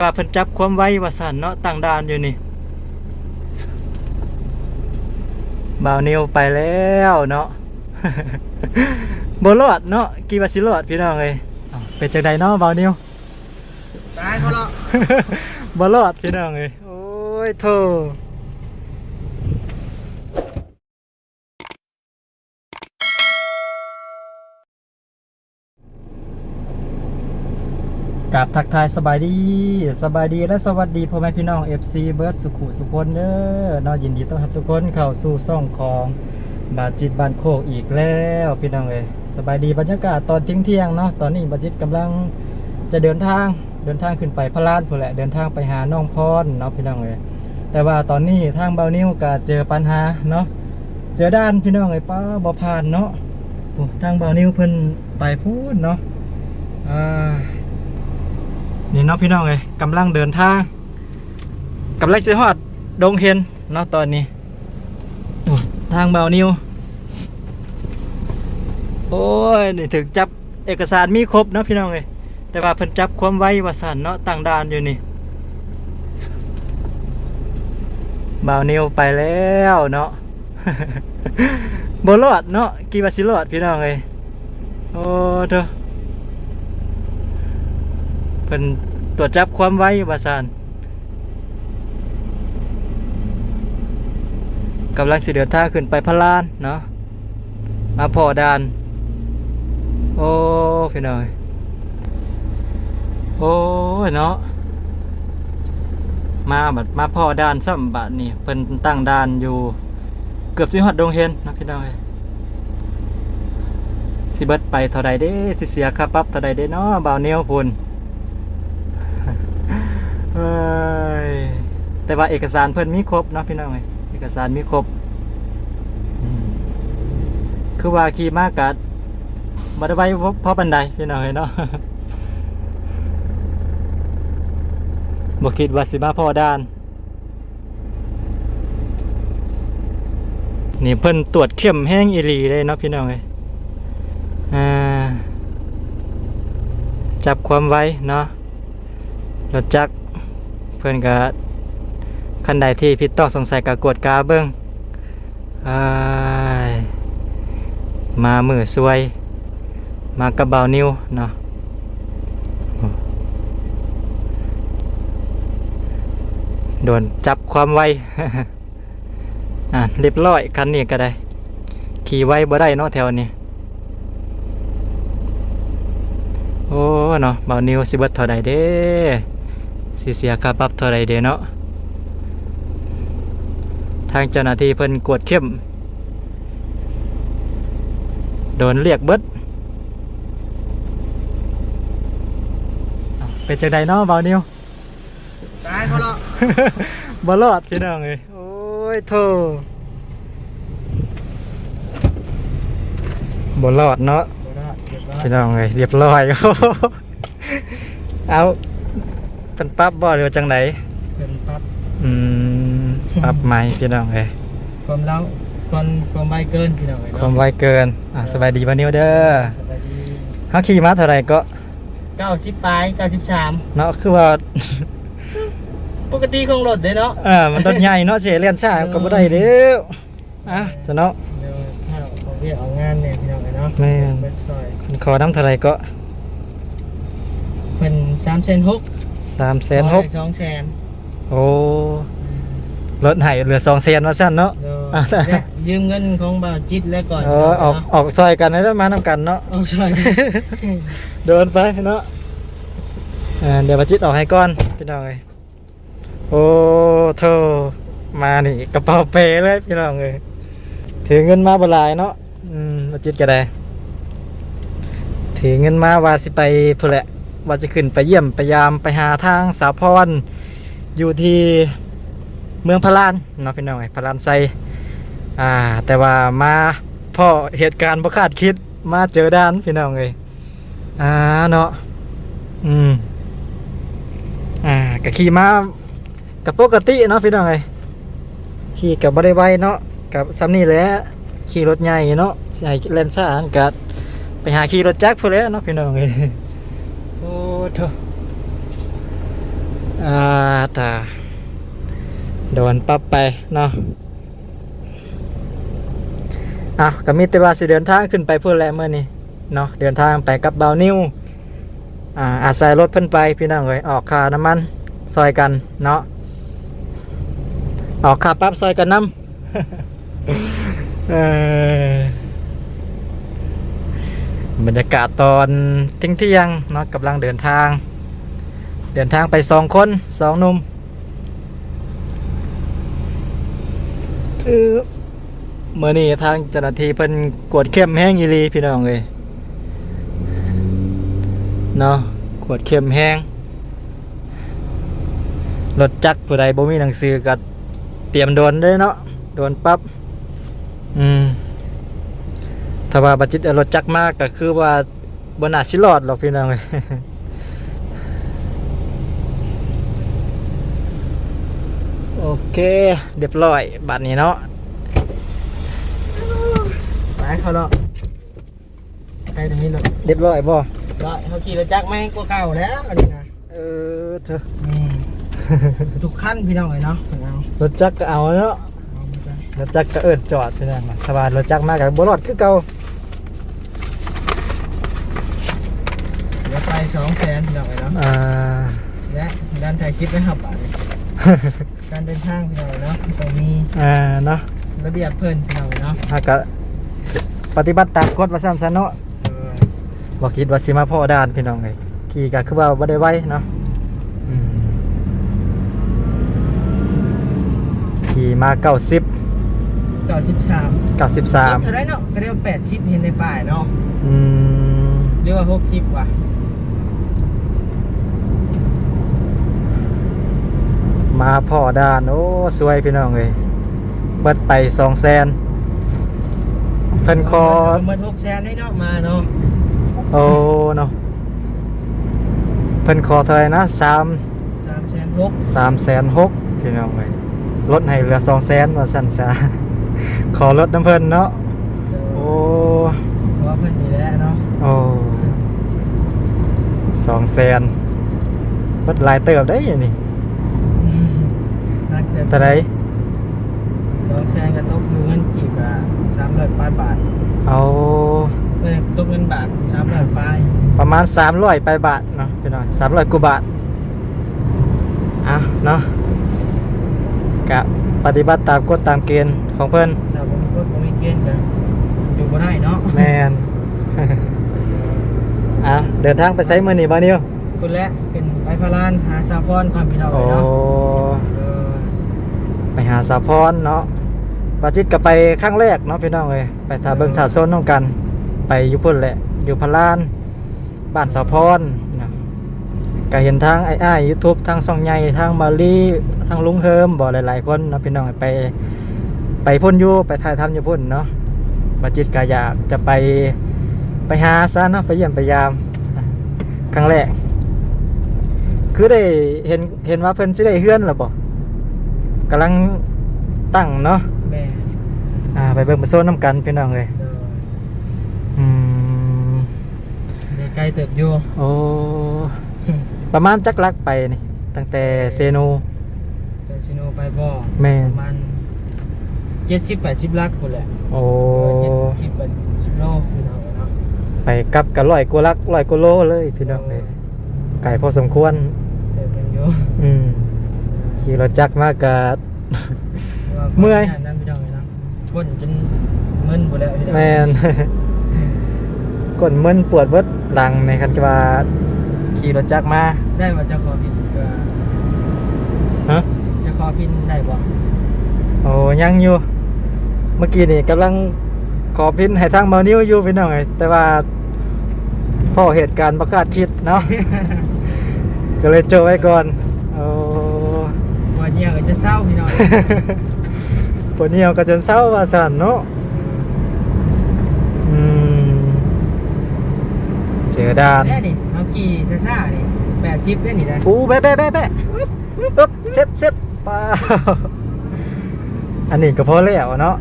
ວ່າເພິ່ນຈັບຄວາມໄວວ່າຊັ້ນເນາະ, ຕັ້ງດ່ານຢູ່ນີ້. ບ່າວນິວໄປແລ້ວເນາະ. ບໍ່ລອດເນາະ, ຄິດວ່າຊິລອດພີ່ນ້ອງເອີຍ. ເປັນຈັ່ງໃດເນາະບ່າວນິວ? ຕາຍບໍ່ລອດ. ບໍ່ລອດພີ່ນ້ອງເອີຍ. ໂອ້ຍໂທ້. ກາບທັກທາຍສະບາຍດີ, ສະບາຍດີ ແລະ ສະຫວັດດີພໍ່ແມ່ພີ່ນ້ອງ ເອັຟຊີ ເບິດສຸຂູສຸຄົນເດີເນາະ. ຍິນດີຕ້ອນຮັບທຸກຄົນເຂົ້າສູ່ຊ່ອງຂອງບ່າວຈິດບ້ານໂຄກອີກແລ້ວພີ່ນ້ອງເອີຍ. ສະບາຍດີ ບັນຍາກາດຕອນທ່ຽງໆເນາະ. ຕອນນີ້ບ່າວຈິດກຳລັງຈະເດີນທາງ ເດີນທາງຂຶ້ນໄປພະລານພຸ້ນແຫຼະ, ເດີນທາງໄປຫານ້ອງພອນເນາະພີ່ນ້ອງເອີຍ. ແຕ່ວ່າຕອນນີ້ທາງບ່າວນິວກໍເຈີປັນຫາເນາະ, ເຈີດ່ານພີ່ນ້ອງເອີຍ. ປ້າ ບໍ່ຜ່ານເນາະ. ໂອ້ ທາງບ່າວນິວເພິ່ນໄປພຸ້ນເນາະ. ອ່າ ນີ້ເນາະພີ່ນ້ອງເອີຍ, ກຳລັງເດີນທາງ ກຳລັງຊິຮອດດົງເຫັນເນາະຕອນນີ້. ໂອ້ ທາງບ່າວນິວ ໂອ້ຍ ນີ້ຖືກຈັບ, ເອກະສານມີຄົບເນາະພີ່ນ້ອງເອີຍ, ແຕ່ວ່າເພິ່ນຈັບຄວາມໄວວ່າຊັ້ນເນາະ, ຕັ້ງດ່ານຢູ່ນີ້. ບ່າວນິວໄປແລ້ວເນາະ. ບໍ່ລອດເນາະ, ຄິດວ່າຊິລອດພີ່ນ້ອງເອີຍ. ໂອ້ໂທ້ ເພິ່ນຕວດຈັບຄວາມໄວວ່າຊັ້ນ. ກຳລັງຊິເດີນທາງຂຶ້ນໄປພະລານເນາະ, ມາພໍ້ດ່ານ. ໂອ້ ພີ່ນ້ອງເອີຍ, ໂອ້ຍເນາະ, ມາບັດມາພໍ້ດ່ານຊ້ຳບາດນີ້. ເພິ່ນຕັ້ງດ່ານຢູ່ ເກືອບຊິຮອດດົງເຫັນເນາະພີ່ນ້ອງເອີຍ. ຊິເບິດໄປເທົ່າໃດເດ້? ຊິເສຍຄ່າປັບເທົ່າໃດເດ້ເນາະ ບ່າວນິວພຸ້ນ? ເອີຍ ແຕ່ວ່າເອກະສານເພິ່ນມີຄົບເນາະພີ່ນ້ອງເອີຍ, ເອກະສານມີຄົບ. ອືມ ຄືວ່າຂີ່ມາກະບໍ່ໄດ້ໄວພໍປານໃດພີ່ນ້ອງເອີຍເນາະ. ບໍ່ຄິດວ່າຊິມາພໍ້ດ່ານ. ນີ້ເພິ່ນຕວດເຂັ້ມແຮງອີ່ຫຼີເດ້ເນາະພີ່ນ້ອງເອີຍ. ອ່າ ຈັບຄວາມໄວເນາະ, ລົດຈັກເພິ່ນກະ ຄັນໃດທີ່ຜິດຕ້ອງສົງໄສກະກວດກາເບິ່ງ. ອ້າຍ ມາມື້ຊວຍ ມາກັບບ່າວນິວເນາະ, ໂດນຈັບຄວາມໄວ. ອ່າ ລຽບຮ້ອຍ, ຄັນນີ້ກໍໄດ້, ຂີ່ໄວບໍ່ໄດ້ເນາະແຖວນີ້. ໂອ້ເນາະ ບ່າວນິວຊິເບິດເທົ່າໃດເດ້? ຊິເສຍຄ່າປັບເທົ່າໃດເດ້ເນາະ? ທາງເຈົ້າໜ້າທີ່ເພິ່ນກວດເຂັ້ມ ໂດນລຽກເບິດ. ເປັນຈັ່ງໃດເນາະບ່າວນິວ? ຕາຍບໍ່ລອດ. ບໍ່ລອດພີ່ນ້ອງເອີຍ. ໂອ້ຍໂທ້ ບໍ່ລອດເນາະ. ບໍ່ລອດ ຮຽບຮ້ອຍ ພີ່ນ້ອງເອີຍ, ຮຽບຮ້ອຍ. ເອົາ ເພິ່ນປັບບໍ່ ຫຼືວ່າຈັ່ງໃດ? ເພິ່ນປັບ. ອືມ ປັບໃໝ່ພີ່ນ້ອງເອີຍ. ຄວາມເລົາ ຄວາມ ຄວາມໄວເກີນພີ່ນ້ອງເອີຍເນາະ. ຄວາມໄວເກີນ. ອ່າ ເອີ ສະບາຍດີບ່າວນິວເດີ. ສະບາຍດີ. ເຮົາຂີ່ມາເທົ່າໃດເກາະ? ເກົ້າສິບປາຍ ເກົ້າສິບສາມເນາະ. ຄືວ່າປົກກະຕິຂອງລົດເດ້ເນາະ. ເອີ ມັນລົດໃຫຍ່ເນາະ, ຊິແລ່ນຊ້າ ເອີ ກໍບໍ່ໄດ້ເດ້. ອ່ະ ຊະເນາະ. ເອີ ຖ້າອອກວຽກອອກງານແດ່ພີ່ນ້ອງເອີຍເນາະ. ແມ່ນ. ເພິ່ນຊ່ອຍ. ເພິ່ນຂໍນຳເທົ່າໃດເກາະ? ເພິ່ນສາມແສນຫົກ. ສາມແສນຫົກ. ຂໍໄດ້ສອງແສນ. ໂອ້ ອືມ ລົດໃຫ້ເຫຼືອສອງແສນວ່າຊັ້ນເນາະ. ໂດຍ. ອ່ະ ແລະ ຢືມເງິນຂອງບ່າວຈິດແລ້ວກ່ອນ. ເອີ ເນາະ ອອກ ອອກຊ່ອຍກັນແລ້ວ ມານຳກັນເນາະ. ອອກຊ່ອຍ. ໂດນໄປເນາະ. ອ່າ ດຽວບ່າວຈິດອອກໃຫ້ກ່ອນ ພີ່ນ້ອງເອີຍ. ໂອ້ໂທ້ ມານີ້ກະເປົາເປເລີຍພີ່ນ້ອງເອີຍ. ຖືເງິນມາບໍ່ຫຼາຍເນາະ. ອືມ ບ່າວຈິດກໍໄດ້ ຖືເງິນມາວ່າຊິໄປພຸ້ນແຫຼະ, ວ່າຊິຂຶ້ນໄປຢ້ຽມໄປຢາມ ໄປຫາທາງສາວພອນ ຢູ່ທີ່ເມືອງພະລານເນາະ ພີ່ນ້ອງເອີຍ, ພະລານໄຊ. ອ່າ ແຕ່ວ່າມາພໍ້ເຫດການບໍ່ຄາດຄິດ, ມາເຈີດ່ານ ພີ່ນ້ອງເອີຍ. ອ່າ ເນາະ. ອືມ ອ່າ ກະຂີ່ມາ ກະປົກກະຕິເນາະ ພີ່ນ້ອງເອີຍ, ຂີ່ກະບໍ່ໄດ້ໄວເນາະ, ກະສ່ຳນີ້ແຫຼະ. ຂີ່ລົດໃຫຍ່ເນາະ, ຊິໃຫ້ແລ່ນຊ້າຫັ້ນກະໄປຫາຂີ່ລົດຈັກພຸ້ນແຫຼະເນາະ ພີ່ນ້ອງເອີຍ. ໂອ້ໂທ້. ອ່າ ຕາ ໂດນປັບໄປເນາະ. ເອົາ ກໍມີແຕ່ວ່າຊິເດີນທາງຂຶ້ນໄປພຸ້ນແຫຼະມື້ນີ້ເນາະ, ເດີນທາງໄປກັບບ່າວນິວ ອ່າ ອາໄສລົດເພິ່ນໄປ ພີ່ນ້ອງເອີຍ, ອອກຄ່ານ້ຳມັນຊ່ອຍກັນເນາະ, ອອກຄ່າປັບຊ່ອຍກັນນຳ. ເອີ ບັນຍາກາດຕອນທ່ຽງໆເນາະ, ກຳລັງເດີນທາງ ເດີນທາງໄປສອງຄົນ ສອງໜຸ່ມ. ຄືມື້ນີ້ທາງເຈົ້າໜ້າທີ່ເພິ່ນກວດເຂັ້ມແຮງອີ່ຫຼີ ພີ່ນ້ອງເອີຍເນາະ, ກວດເຂັ້ມແຮງ. ລົດຈັກຜູ້ໃດບໍ່ມີໜັງສືກໍຕຽມໂດນເດ້ເນາະ, ໂດນປັບ. ອືມ ຖ້າວ່າບໍ່ຈິດເອົາລົດຈັກມາກໍຄືວ່າບໍ່ໜ້າຊິລອດຫຼອກ ພີ່ນ້ອງເອີຍ. ໂອເຄ ຮຽບຮ້ອຍບາດນີ້ເນາະ, ໄປເຂົາເນາະ. ໃຜຈະມີລົດ ຮຽບຮ້ອຍບໍ່? ຮຽບຮ້ອຍ. ເຮົາຂີ່ລົດຈັກໃໝ່ກວ່າເກົ່າແລ້ວອັນນີ້ນະ. ເອີ ເທີ ອືມ ທຸກຄັນ ພີ່ນ້ອງເອີຍເນາະ. ເອົາ ລົດຈັກກໍເອົາເນາະ, ເອົາມາຈ້ະ. ລົດຈັກກໍເອີ້ນຈອດ ພີ່ນ້ອງ, ຖ້າວ່າລົດຈັກມາກໍບໍ່ລອດຄືເກົ່າ. ເສຍໄປສອງແສນ ພີ່ນ້ອງເອີຍເນາະ. ອ່າ ແລະ ການຖ່າຍຄລິບໄດ້ຮັບບາດນີ້ ການເດີນທາງ ພີ່ນ້ອງເນາະ, ຕ້ອງມີ ອ່າ ເນາະ ລະບຽບເພິ່ນ ພີ່ນ້ອງເນາະ. ເຮົາກໍປະຕິບັດຕາມກົດວ່າຊັ້ນຊະເນາະ. ເອີ ບໍ່ຄິດວ່າຊິມາພໍ້ດ່ານ ພີ່ນ້ອງເອີຍ, ຂີ່ກໍຄືວ່າບໍ່ໄດ້ໄວເນາະ. ອືມ ຂີ່ມາເກົ້າສິບ ເກົ້າສິບສາມ ເກົ້າສິບສາມ ເທົ່າໃດເນາະ? ກໍໄດ້ແປດສິບເຫັນໃນປ້າຍເນາະ. ອືມ ຫຼືວ່າຫົກສິບຫວາ? ມາພໍ້ດ່ານ ໂອ້ ສວຍ ພີ່ນ້ອງເອີຍ, ເບິດໄປສອງແສນ. ເພິ່ນຂໍ ເບິດຫົກແສນເດ້ເນາະ ມາເນາະ. ໂອ້ ເນາະ, ເພິ່ນຂໍເທົ່າໃດນະ? ສາມ ສາມແສນຫົກ ສາມແສນຫົກ ພີ່ນ້ອງເອີຍ, ລົດໃຫ້ເຫຼືອສອງແສນວ່າຊັ້ນຊະ. ຂໍລົດນຳເພິ່ນເນາະ. ໂດຍ ໂອ້ ຂໍເພິ່ນນີ້ແຫຼະເນາະ. ໂອ້ ສອງແສນ ເບິດຫຼາຍເຕີບເດ້ນີ້. ໜັກເຕີບ. ເທົ່າໃດ? ສອງແສນກໍຕົກຢູ່ເງິນກີບກໍສາມຮ້ອຍປາຍບາດ. ເອົາ ເອີ ຕົກເງິນບາດສາມຮ້ອຍປາຍ ປະມານສາມຮ້ອຍປາຍບາດເນາະ ພີ່ນ້ອງ, ສາມຮ້ອຍກວ່າບາດ. ອ່ະເນາະ ກະປະຕິບັດຕາມກົດຕາມເກນຂອງເພິ່ນ. ຖ້າບໍ່ມີກົດບໍ່ມີເກນກໍຢູ່ບໍ່ໄດ້ເນາະ. ແມ່ນ. ອ່ະ ເດີນທາງໄປໃສມື້ນີ້ບ່າວນິວ? ພຸ້ນແຫຼະ ຂຶ້ນໄປພະລານຫາສາວພອນກ່ອນ ພີ່ນ້ອງເອີຍເນາະ. ໂອ້ ເອີ ໄປຫາສາວພອນເນາະ. ບາຈິດກໍໄປຄັ້ງແລກເນາະ ພີ່ນ້ອງເອີຍ, ໄປຖ້າເບິ່ງ ເອີ ຖ້າຊົມນຳກັນ. ໄປຢູ່ພຸ້ນແຫຼະ ຢູ່ພະລານ ບ້ານສາວພອນນະ. ກໍເຫັນທາງອ້າຍໆ YouTube ທາງຊ່ອງໃຫຍ່ ທາງມາລີ ທາງລຸງເຮີມບໍ ຫຼາຍໆຄົນເນາະ ພີ່ນ້ອງ. ໄປ ໄປພຸ້ນຢູ່ ໄປຖ່າຍທຳຢູ່ພຸ້ນເນາະ. ບາຈິດກໍຢາກຈະໄປ ໄປຫາຊະເນາະ, ໄປຢ້ຽມໄປຢາມຄັ້ງແລກ. ຄືໄດ້ເຫັນ ເຫັນວ່າເພິ່ນຊິໄດ້ເຮືອນແລ້ວບໍ? ກຳລັງຕັ້ງເນາະ. ແມ່ນ. ອ່າ ໄປເບິ່ງໄປຊົມນຳກັນ ພີ່ນ້ອງເອີຍ. ໂດຍ. ອືມ ໄດ້ໄກເຕີບຢູ່. ໂອ້ ປະມານຈັກຫຼັກໄປນີ້ ຕັ້ງແຕ່ເຊໂນ? ແຕ່ເຊໂນໄປບໍ? ແມ່ນ. ປະມານເຈັດສິບແປດສິບຫຼັກພຸ້ນແຫຼະ. ໂອ້ ເຈັດສິບແປດສິບໂລ ພີ່ນ້ອງເນາະ. ໄປກັບກໍຮ້ອຍກວ່າຫຼັກ ຮ້ອຍກວ່າໂລເລີຍ ພີ່ນ້ອງເອີຍ. ໂອ້ ໄກພໍສົມຄວນ. ເຕີບໜຶ່ງຢູ່. ອືມ ຂີ່ລົດຈັກມາກໍເມື່ອຍນຳ ພີ່ນ້ອງເນາະ. ກົ້ນຈົນມຶນພຸ້ນແຫຼະ. ແມ່ນ ກົ້ນມຶນປວດເບິດຫຼັງໃນ ຄັນວ່າຂີ່ລົດຈັກມາ. ໄດ້ບໍ່ ເຈົ້າຂໍພິນ? ຮະ? ເຈົ້າຂໍພິນໄດ້ບໍ່? ໂອ້ ຍັງຢູ່. ເມື່ອກີ້ນີ້ກຳລັງຂໍພິນໃຫ້ທາງບ່າວນິວຢູ່ ພີ່ນ້ອງເອີຍ, ແຕ່ວ່າພໍ້ເຫດການບໍ່ຄາດຄິດເນາະ ກໍເລີຍໂຈະໄວ້ກ່ອນ. ໂອ້ ປວດຍ່ຽວກໍຈົນເຊົາ ພີ່ນ້ອງ. ປວດຍ່ຽວກໍຈົນເຊົາວ່າຊັ້ນເນາະ. ອືມ ເຈີດ່ານແດ່ນີ້. ເຮົາຂີ່ຊ້າໆນີ້ ແປດສິບເດ້ນີ້ໄດ໋. ໂອ້ ແບະໆໆໆ ອຶບ ເຊັດໆ ປາ. ອັນນີ້ກໍພໍແລ້ວເນາະ.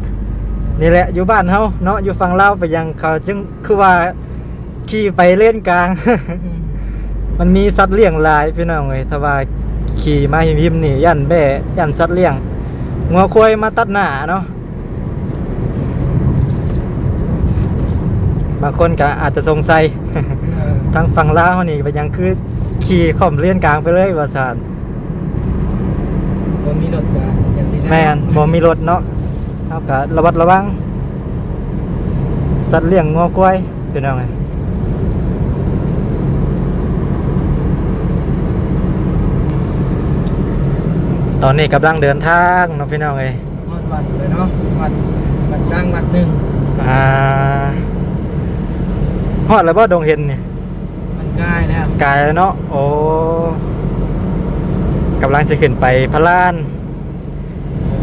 ນີ້ແຫຼະ ຢູ່ບ້ານເຮົາເນາະ ຢູ່ຝັ່ງລາວ ໄປຫຍັງເຂົາຈຶ່ງຄືວ່າ ຂີ່ໄປເລນກາງ ມັນມີສັດລ້ຽງຫຼາຍ ພີ່ນ້ອງເອີຍ. ຖ້າວ່າ ຂີ່ມາຫິມໆນີ້ ຢ້ານແບ້ ຢ້ານສັດລ້ຽງ ງົວຄວາຍມາຕັດໜ້າເນາະ. ບາງຄົນກໍອາດຈະສົງໄສ ເອີ ທາງຝັ່ງລາວເຮົານີ້ເປັນຫຍັງຄືຂີ່ຂ້ອມເລນກາງໄປເລີຍວ່າຊັ້ນ. ບໍ່ມີລົດກໍຢ່າງນີ້ແຫຼະ ແມ່ນ ບໍ່ມີລົດເນາະ ເຮົາກໍລະມັດລະວັງສັດລ້ຽງງົວຄວາຍ ພີ່ນ້ອງເອີຍ. ຕອນນີ້ກຳລັງເດີນທາງເນາະ ພີ່ນ້ອງເອີຍ ຮອດວັດແລ້ວເນາະ ວັດ ວັດຊ້າງວັດໜຶ່ງ. ອ່າ ຮອດແລ້ວບໍ່ ດົງເຫັນນີ້? ມັນກາຍແລ້ວ ກາຍແລ້ວເນາະ. ໂອ້ ກຳລັງຊິຂຶ້ນໄປພະລານ.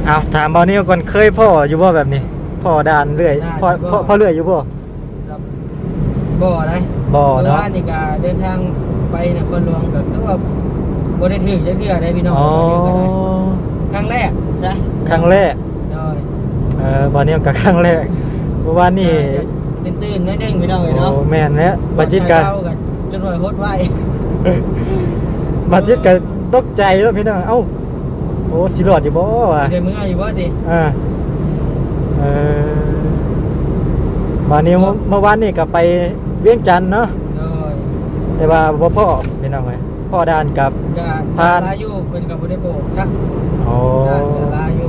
ເອົາ ຖາມບ່າວນິວກ່ອນ ເຄີຍພໍ້ຢູ່ບໍ່ແບບນີ້? ພໍ້ດ່ານເລື້ອຍ ພໍ້ ພໍ້ເລື້ອຍຢູ່ບໍ່? ບໍ່ໄດ໋ ບໍ່ເນາະ. ເມື່ອວານນີ້ກະເດີນທາງໄປນະຄອນຫຼວງ ກະຄືວ່າບໍ່ໄດ້ຖືກຈັກເທື່ອໄດ໋ພີ່ນ້ອງ. ອໍ ຄັ້ງແລກຊະ ຄັ້ງແລກ. ໂດຍ ເອີ ບ່າວນິວກະຄັ້ງແລກ. ເມື່ອວານນີ້ ອ່າ ຕື່ນໆໜ້ອຍໜຶ່ງພີ່ນ້ອງເອີຍເນາະ. ໂອ້ ແມ່ນແລ້ວ ບ່າວຈິດກະ ເຈົ້າກະຈົນວ່າຫົດໄວ້ ບ່າວຈິດກະຕົກໃຈເນາະພີ່ນ້ອງ. ເອົ້າ ໂອ້ ຊິລອດຢູ່ບໍ່ວະ? ຊິໄດ້ເມືອຢູ່ບໍ່ຕິ? ອ່າ ເອີ ບາດນີ້ ເມື່ອ ເມື່ອວານນີ້ກໍໄປວຽງຈັນເນາະ. ໂດຍ ແຕ່ວ່າບໍ່ພໍ້ພີ່ນ້ອງເອີຍ ພໍ້ດ່ານກັບ ກໍຜ່ານ ຫຼາຍຢູ່ ເພິ່ນກໍບໍ່ໄດ້ໂບກຊັກ. ອໍ ດ່ານກໍຫຼາຍຢູ່.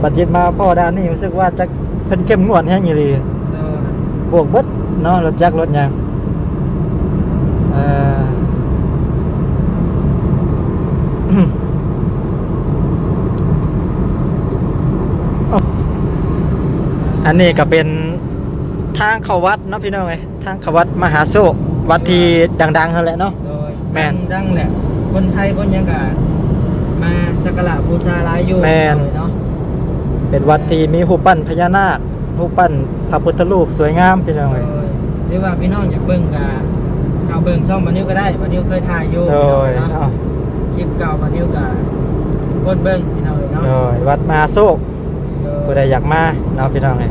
ບາດຈິດມາພໍ້ດ່ານນີ້ ຮູ້ສຶກວ່າຈັກ ເພິ່ນເຂັ້ມງວດແຮງອີ່ຫຼີ. ໂດຍ ບວກເບິດເນາະ ລົດຈັກລົດຫຍັງ. ເອີ ອັນນີ້ກໍເປັນທາງເຂົ້າວັດເນາະ ພີ່ນ້ອງເອີຍ. ທາງເຂົ້າວັດມະຫາໂຊກ ວັດທີ່ດັງໆຫັ້ນແຫຼະເນາະ. ໂດຍ ແມ່ນ ດັງໆແຫຼະ ຄົນໄທຄົນຫຍັງກະມາສັກກາລະບູຊາຫຼາຍຢູ່. ແມ່ນ ເນາະ ເປັນວັດທີ່ມີຮູບປັ້ນພະຍານາກ ຮູບປັ້ນພະພຸດທະຮູບສວຍງາມ ພີ່ນ້ອງເອີຍ. ໂດຍ ຫຼືວ່າພີ່ນ້ອງຢາກເບິ່ງກະເຂົ້າເບິ່ງຊ່ອງບ່າວນິວກໍໄດ້ ບ່າວນິວເຄີຍຖ່າຍຢູ່. ໂດຍ ເນາະ ຄລິບເກົ່າບ່າວນິວກະກົດເບິ່ງ ພີ່ນ້ອງເອີຍເນາະ. ໂດຍ ວັດມະຫາໂຊກ ໂດຍ ຜູ້ໃດຢາກມາເນາະ ພີ່ນ້ອງເອີຍ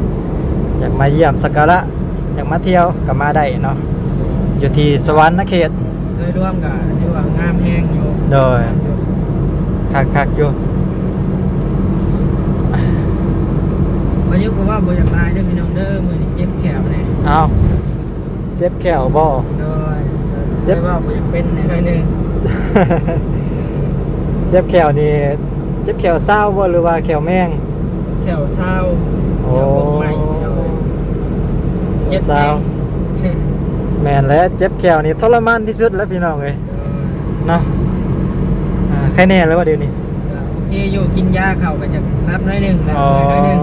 ຢາກມາຢ້ຽມສັກກາລະ ຢາກມາທ່ຽວກໍມາໄດ້ເນາະ ຢູ່ທີ່ສະຫວັນນະເຂດ. ໂດຍລວມກໍຖືວ່າງາມແຮງຢູ່. ໂດຍ ງາມຢູ່ ຄັກໆຢູ່. ບ່າວນິວກໍເວົ້າບໍ່ຢາກຫຼາຍເດີພີ່ນ້ອງເດີ ມື້ນີ້ເຈັບແຂ້ວແດ່. ເອົ້າ ເຈັບແຂ້ວບໍ່? ໂດຍ ເຈັບ ເວົ້າບໍ່ຢາກເປັນແດ່ໜ້ອຍໜຶ່ງ. ເຈັບແຂ້ວນີ້ ເຈັບແຂ້ວຊາວບໍ່ ຫຼືວ່າແຂ້ວແມງ? ແຂ້ວຊາວ. ໂອ້ ແຂ້ວກົກໄມ້ພີ່ນ້ອງເອີຍ ເຈັບແຮງ. ແມ່ນແຫຼະ ເຈັບແຂ້ວນີ້ທໍລະມານທີ່ສຸດແລ້ວ ພີ່ນ້ອງເອີຍ. ໂດຍ ເນາະ ອ່າ ໄຄແນ່ແລ້ວວ່າດຽວນີ້ ກໍໂອເຄຢູ່ ກິນຢາເຂົ້າກໍຢາກຫຼັບໜ້ອຍໜຶ່ງ ຫຼັບ ອໍ ໜ້ອຍໜຶ່ງ.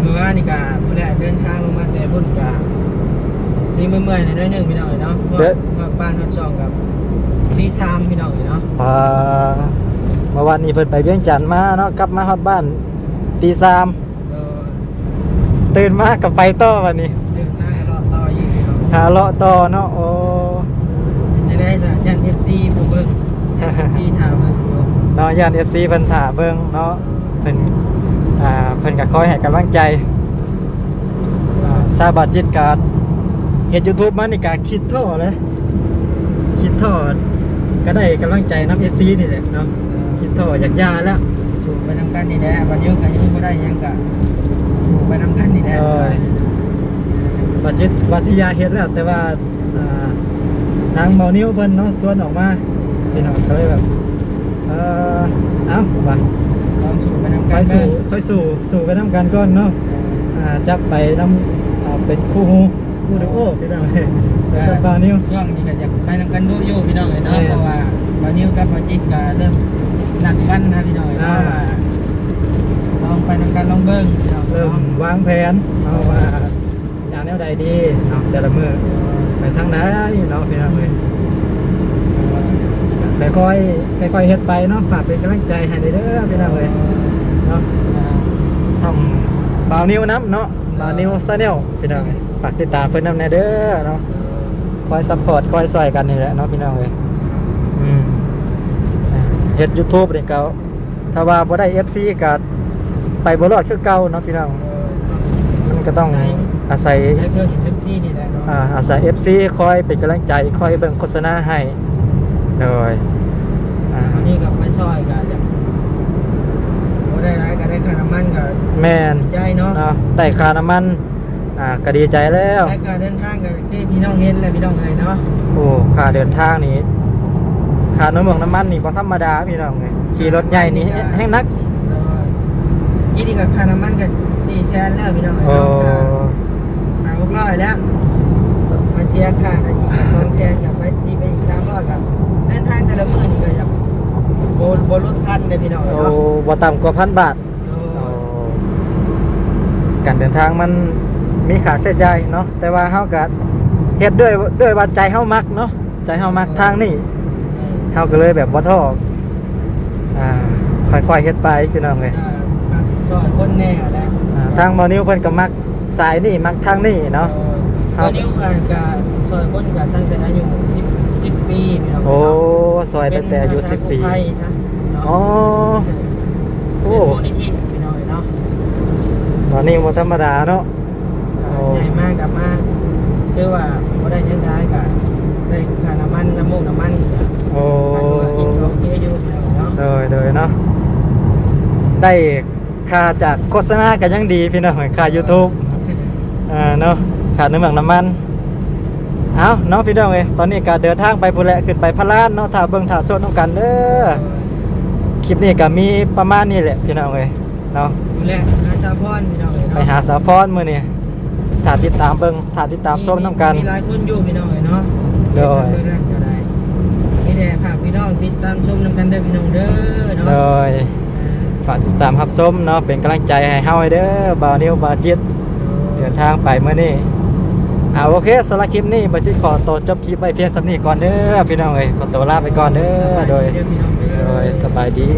ມື້ວານນີ້ກໍພຸ້ນແຫຼະ ເດີນທາງລົງມາແຕ່ພຸ້ນກໍຊິເມື່ອຍໆໜ້ອຍໜຶ່ງ ພີ່ນ້ອງເອີຍເນາະ. ຮອດ ເດີ ຮອດບ້ານຮອດຊ່ອງກໍຕີສາມ ພີ່ນ້ອງເອີຍເນາະ. ອ່າ ເມື່ອວານນີ້ເພິ່ນໄປວຽງຈັນມາເນາະ ກັບມາຮອດບ້ານຕີສາມ. ໂດຍ ຕື່ນມາກໍໄປຕໍ່ບັດນີ້ ຕື່ນມາກໍເລາະຕໍ່ອີກເນາະ ຫາເລາະຕໍ່ເນາະ. ໂອ້ ເປັນຈັ່ງໃດຊະ ຢ້ານເອັຟຊີບໍ່ເບິ່ງ ເອັຟຊີຖ້າເບິ່ງຢູ່ເນາະ. ຢ້ານເອັຟຊີເພິ່ນຖ້າເບິ່ງເນາະ ເພິ່ນ ອ່າ ເພິ່ນກໍຄອຍໃຫ້ກຳລັງໃຈ. ອ່າ ຊາວບາດຈິດກໍເຮັດຢູທູບມານີ້ກໍຄິດທໍ້ເລີຍ ຄິດທໍ້ ກໍໄດ້ກຳລັງໃຈນຳເອັຟຊີນີ້ແຫຼະເນາະ. ຄິດທໍ້ຢາກຢ່າແລ້ວ ສູ້ໄປນຳກັນນີ້ແຫຼະ ບ່າວນິວກໍຍັງບໍ່ໄດ້ຫຍັງກໍສູ້ໄປນຳກັນນີ້ແຫຼະ. ໂດຍ ບາດຈິດວ່າຊິຢ່າເຮັດແລ້ວ ແຕ່ວ່າ ອ່າ ທາງບ່າວນິວເພິ່ນເນາະ ຊວນອອກມາ ພີ່ນ້ອງກໍເລີຍແບບ ເອີ ເອົ້າ ວ່າ ລອງສູ້ໄປນຳກັນ ຄ່ອຍສູ້ ເບິ່ງ ຄ່ອຍສູ້ ສູ້ໄປນຳກັນກ່ອນເນາະ. ເອີ ອ່າ ຈັບໄປນຳ ອ່າ ເປັນຄູ່ຮູ້ ຄູ່ດູໂອ ພີ່ນ້ອງເອີຍ ກັບບ່າວນິວ. ຊ່ວງນີ້ກໍຢາກໄປນຳກັນດຸຢູ່ ພີ່ນ້ອງເອີຍເນາະ. ແມ່ນ ເພາະວ່າບ່າວນິວກັບບ່າວຈິດກໍເລີ່ມນັດກັນນະ ພີ່ນ້ອງເອີຍເນາະ ອ່າ ວ່າລອງໄປນຳກັນລອງເບິ່ງ ພີ່ນ້ອງເນາະ. ເລີ່ມວາງແຜນເນາະ ວ່າຊິເອົາແນວໃດດີເນາະ ແຕ່ລະມື້ໄປທາງໃດເນາະ ພີ່ນ້ອງເອີຍ. ຄ່ອຍໆ ຄ່ອຍໆເຮັດໄປເນາະ ຝາກເປັນກຳລັງໃຈໃຫ້ແດ່ເດີ ພີ່ນ້ອງເອີຍເນາະ. ຊ່ອງບ່າວນິວນຳເນາະ ບ່າວນິວແຊນແນວ ພີ່ນ້ອງເອີຍ ຝາກຕິດຕາມເພິ່ນນຳແດ່ເດີເນາະ. ຄອຍຊັບພອດ ຄອຍຊ່ອຍກັນນີ້ແຫຼະເນາະ ພີ່ນ້ອງເອີຍ. ອືມ ເຮັດຢູທູບນີ້ກໍ ຖ້າວ່າບໍ່ໄດ້ເອັຟຊີກໍໄປບໍ່ລອດຄືເກົ່າເນາະ ພີ່ນ້ອງ. ເອີ ມັນກໍຕ້ອງອາໄສ ອາໄສ ອາໄສເອັຟຊີນີ້ແຫຼະເນາະ ອ່າ ອາໄສເອັຟຊີຄອຍເປັນກຳລັງໃຈ ຄອຍເບິ່ງໂຄສະນາໃຫ້ ໂດຍ ອ່າ ອັນນີ້ກໍໄປຊ່ອຍກໍຢາກ ບໍ່ໄດ້ຫຼາຍກໍໄດ້ຄ່ານ້ຳມັນກໍ ແມ່ນ ດີໃຈເນາະ ເນາະ ໄດ້ຄ່ານ້ຳມັນ ອ່າ ກໍດີໃຈແລ້ວ ໄດ້ຄ່າເດີນທາງກໍຄືພີ່ນ້ອງເຫັນແຫຼະພີ່ນ້ອງເອີຍເນາະ ໂອ້ ຄ່າເດີນທາງນີ້ ຄ່ານ້ຳມັນ ນ້ຳມັນນີ້ບໍ່ທຳມະດາພີ່ນ້ອງເອີຍ ຂີ່ລົດໃຫຍ່ນີ້ແຮງໜັກ ກີ້ນີ້ກໍຄ່ານ້ຳມັນກໍສີ່ແສນແລ້ວພີ່ນ້ອງເອີຍ ໂອ້ ເນາະ ຫ້າຫົກຮ້ອຍແລ້ວ ມາເສຍຄ່າກັນອີກສອງແສນ ກໍໄປຕີໄປອີກສາມຮ້ອຍ ກໍເດີນທາງແຕ່ລະມື້ນີ້ກໍຢາກບໍ່ ບໍ່ຫຼຸດພັນເດ້ພີ່ນ້ອງເອີຍ ໂອ້ ເນາະ ບໍ່ຕ່ຳກວ່າພັນບາດ ໂດຍ ໂອ້ ການເດີນທາງມັນມີຄ່າໃຊ້ຈ່າຍເນາະ ແຕ່ວ່າເຮົາກໍເຮັດດ້ວຍ ດ້ວຍວ່າໃຈເຮົາມັກເນາະ ໃຈເຮົາມັກທາງນີ້ ເຮົາກໍເລີຍແບບບໍ່ທໍ້ ອ່າ ຄ່ອຍໆເຮັດໄປພີ່ນ້ອງເອີຍ ອ່າ ຊ່ອຍຄົນແດ່ແຫຼະ ອ່າ ທາງບ່າວນິວເພິ່ນກໍມັກສາຍນີ້ ມັກທາງນີ້ເນາະ ໂດຍ ເຮົາ ບ່າວນິວກໍຊ່ອຍຄົນກໍຕັ້ງແຕ່ອາຍຸສິບ ສິບປີພີ່ນ້ອງ ໂອ້ ເນາະ ຊ່ອຍຕັ້ງແຕ່ອາຍຸສິບປີ ເປັນອາສາກູ້ໄພຊະເນາະ ອໍ ໂອ້ ເປັນມູນນິທິພີ່ນ້ອງເອີຍເນາະ ບ່າວນິວບໍ່ທຳມະດາເນາະ ໂອ້ ໃຫຍ່ມາກໍມາ ຄືວ່າບໍ່ໄດ້ຫຍັງຫຼາຍກໍໄດ້ຄ່ານ້ຳມັນ ນ້ຳມູກນ້ຳມັນ ໂອ້ ກິນກໍໂອເຄຢູ່ເນາະ ໂດຍ ໂດຍເນາະ ໄດ້ຄ່າຈາກໂຄສະນາກໍຍັງດີພີ່ນ້ອງ ຄ່າຢູທູບ ເອີ ເນາະ ຄ່ານ້ຳມັນ ນ້ຳມັນ ເອົ້າເນາະພີ່ນ້ອງເອີຍ ຕອນນີ້ກໍເດີນທາງໄປພຸ້ນແຫຼະ ຂຶ້ນໄປພະລານເນາະ ຖ້າເບິ່ງຖ້າຊົມນຳກັນເດີ ຄລິບນີ້ກໍມີປະມານນີ້ແຫຼະພີ່ນ້ອງເອີຍ ເນາະ ນີ້ແຫຼະ ຫາສາວພອນພີ່ນ້ອງເອີຍເນາະ ໄປຫາສາວພອນມື້ນີ້ ຖ້າຕິດຕາມເບິ່ງ ຖ້າຕິດຕາມຊົມນຳກັນ ມີ ມີຫຼາຍຄົນຢູ່ພີ່ນ້ອງເອີຍເນາະ ໂດຍ ເຮັດແນວນັ້ນກໍໄດ້ ມີແຕ່ຝາກພີ່ນ້ອງຕິດຕາມຊົມນຳກັນເດີພີ່ນ້ອງເດີເນາະ ໂດຍ ອ່າ ຝາກຕິດຕາມຮັບຊົມເນາະ ເປັນກຳລັງໃຈໃຫ້ເຮົາເດີ ບ່າວນິວ ບ່າວຈິດ ໂດຍ ເດີນທາງໄປມື້ນີ້ ອ່າ ໂອເຄ ສຳລັບຄລິບນີ້ ບ່າວຈິດຂໍໂຕຈົບຄລິບໄວ້ພຽງສ່ຳນີ້ກ່ອນເດີພີ່ນ້ອງເອີຍ ຂໍໂຕລາໄປກ່ອນເດີ ສະບາຍດີເດີພີ່ນ້ອງເດີ ໂດຍ ໂດຍ ສະບາຍດີ.